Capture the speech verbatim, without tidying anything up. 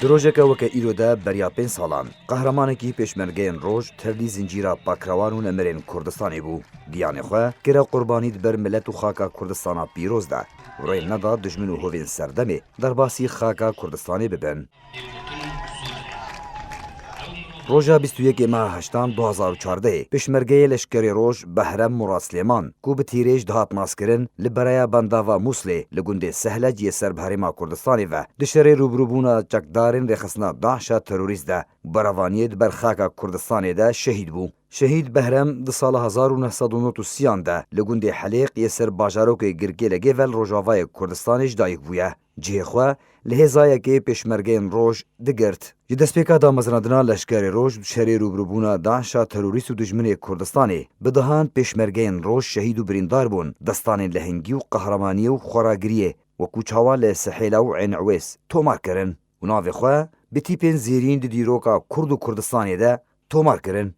Di rojeke weke îro de beriya pênc salan, qehremanekî pêşmergeyên roj tevlî zincîra pakrewan û nemirên Kurdistanê bû. Giyanê xwe kire qurbanî di ber milet û xaka Kurdistana pîroz de û rê neda dijmin û hovên serdemê derbasî xaka Kurdistanê bibin. Roja bîst û yekê meha heştan du hazar û çardehê pêşmergeyê leşkerê roj Behrem Murad Silêman, ku bi tîrêj dihat naskirin, li bereya bendava Mûslê li gundê Sehlec yê ser bi herêma Kurdistanê ve di şerê rûbirûbûna çekdarên rêxistina DAIŞa terorîst de û berevaniyê di ber xaka Kurdistanê de şehîd bû. Şehîd Behrem di sala hezar û neh sed û nod û sî an de li gundê Helêq yê ser bajarokê Girkêlegê ve li rojavayê Kurdistanê ji dayik bûye. Cihê xwe li hêza yekê pêşmergeyên roj digirt. Ji destpêka damezrandina leşkerê roj bi şerê rûbirûbûna DAIŞa terorîst û dijminê Kurdistanê bi dehan pêşmergeyên roj şehîd û birîndar bûn, destanên lehengî û qehremaniyê û xweragiriyê, wekû çawa li Sihêla û Ên Ewês tomar kirin û navê xwe bi tîpên zêrîn di dîroka Kurd û Kurdistanê de tomar kirin.